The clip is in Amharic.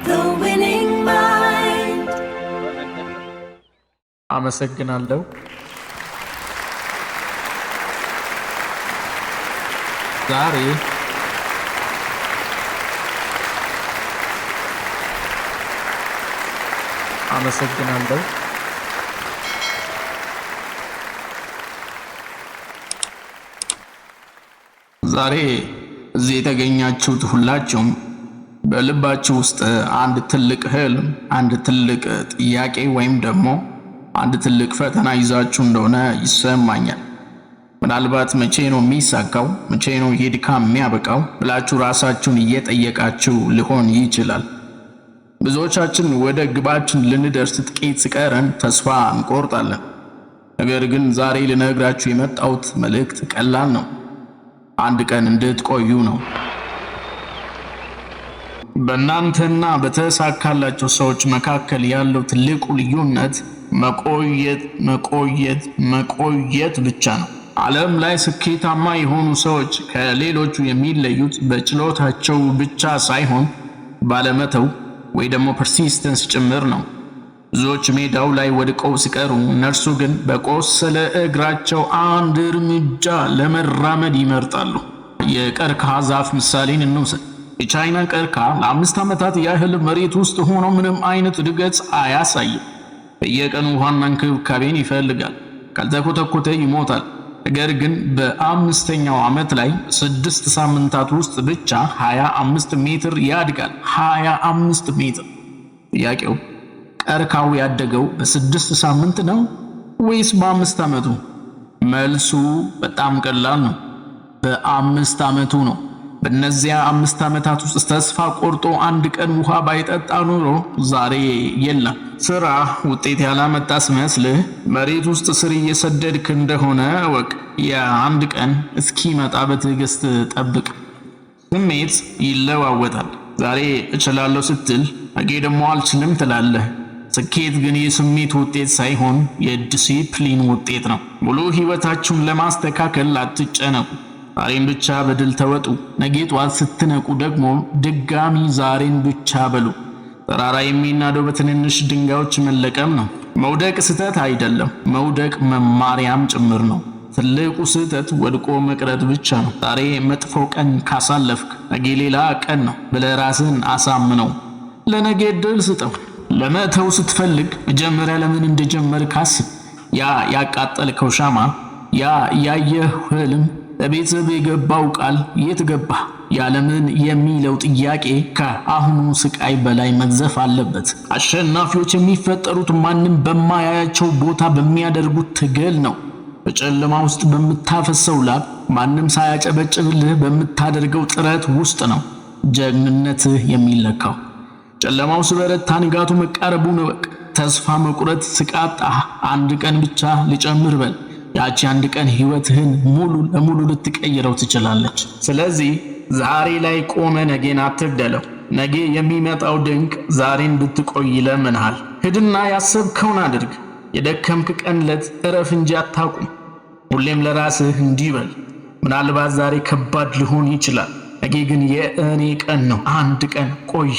The Winning Mind. አመሰግናለሁ። ዛሬ አመሰግናለሁ። ዛሬ እዚህ የተገኛችሁት ሁላችሁም በልባችሁ ውስጥ አንድ ትልቅ ህልም፣ አንድ ትልቅ ጥያቄ ወይም ደግሞ አንድ ትልቅ ፈተና ይዛችሁ እንደሆነ ይሰማኛል። ምናልባት መቼ ነው የሚሳካው፣ መቼ ነው ይሄ ድካም የሚያበቃው ብላችሁ ራሳችሁን እየጠየቃችሁ ሊሆን ይችላል። ብዙዎቻችን ወደ ግባችን ልንደርስ ጥቂት ሲቀረን ተስፋ እንቆርጣለን። ነገር ግን ዛሬ ልነግራችሁ የመጣሁት መልእክት ቀላል ነው። አንድ ቀን እንድትቆዩ ነው። በእናንተና በተሳካላቸው ሰዎች መካከል ያለው ትልቁ ልዩነት መቆየት፣ መቆየት፣ መቆየት ብቻ ነው። ዓለም ላይ ስኬታማ የሆኑ ሰዎች ከሌሎቹ የሚለዩት በችሎታቸው ብቻ ሳይሆን ባለመተው ወይ ደግሞ persistence ጭምር ነው። ብዙዎች ሜዳው ላይ ወድቀው ሲቀሩ፣ እነርሱ ግን በቆሰለ እግራቸው አንድ እርምጃ ለመራመድ ይመርጣሉ። የቀርከሃ ዛፍ ምሳሌን እንውሰድ። የቻይና ቀርከሃ ለ5 ዓመታት ያህል መሬት ውስጥ ሆኖ ምንም አይነት እድገት አያሳይም። በየቀኑ ውሃና እንክብካቤን ይፈልጋል። ካልተኮተኮተ ይሞታል። ነገር ግን በአምስተኛው ዓመት ላይ 6 ሳምንታት ውስጥ ብቻ 25 ሜትር ያድጋል። 25 ሜትር። ጥያቄው ቀርከሃው ያደገው በ6 ሳምንት ነው ወይስ በ5 ዓመቱ? መልሱ በጣም ቀላል ነው። በ5 ዓመቱ ነው። በእነዚያ 5 ዓመታት ውስጥ ተስፋ ቆርጦ አንድ ቀን ውሃ ባይጠጣ ኖሮ ዛሬ የለም። ስራ ውጤት ያላመጣ ሲመስልህ መሬት ውስጥ ስር እየሰደድክ እንደሆነ እወቅ። የአንድ ቀን እስኪመጣ በትዕግስት ጠብቅ። ስሜት ይለዋወጣል። ዛሬ እችላለሁ ስትል ነገ ደግሞ አልችልም ትላለህ። ስኬት ግን የስሜት ውጤት ሳይሆን የዲሲፕሊን ውጤት ነው። ሙሉ ህይወታችሁን ለማስተካከል አትጨነቁ። ዛሬን ብቻ በድል ተወጡ። ነገ ጧት ስትነቁ ደግሞ ድጋሚ ዛሬን ብቻ በሉ። ተራራ የሚናደው በትንንሽ ድንጋዮች መለቀም ነው። መውደቅ ስህተት አይደለም። መውደቅ መማሪያም ጭምር ነው። ትልቁ ስህተት ወድቆ መቅረት ብቻ ነው። ዛሬ መጥፎ ቀን ካሳለፍክ ነገ ሌላ ቀን ነው ብለህ ራስህን አሳምነው። ለነገ ዕድል ስጠው። ለመተው ስትፈልግ መጀመሪያ ለምን እንደጀመርክ አስብ። ያ ያቃጠልከው ሻማ፣ ያ ያየህ ህልም፣ ለቤተሰብ የገባው ቃል የት ገባ? ያለምን የሚለው ጥያቄ ከአሁኑ ስቃይ በላይ መግዘፍ አለበት። አሸናፊዎች የሚፈጠሩት ማንም በማያያቸው ቦታ በሚያደርጉት ትግል ነው። በጨለማ ውስጥ በምታፈሰው ላብ፣ ማንም ሳያጨበጭብልህ በምታደርገው ጥረት ውስጥ ነው ጀግንነትህ የሚለካው። ጨለማው ሲበረታ ንጋቱ መቃረቡን እወቅ። ተስፋ መቁረጥ ሲቃጣህ አንድ ቀን ብቻ ልጨምር በል። ያቺ አንድ ቀን ህይወትህን ሙሉ ለሙሉ ልትቀይረው ትችላለች። ስለዚህ ዛሬ ላይ ቆመህ ነገን አትግደለው። ነገ የሚመጣው ድንቅ ዛሬ እንድትቆይ ይለምንሃል። ሂድና ያሰብከውን አድርግ። የደከምክ ቀን ለት እረፍ እንጂ አታቁም። ሁሌም ለራስህ እንዲህ በል፣ ምናልባት ዛሬ ከባድ ሊሆን ይችላል፣ ነገ ግን የእኔ ቀን ነው። አንድ ቀን ቆይ።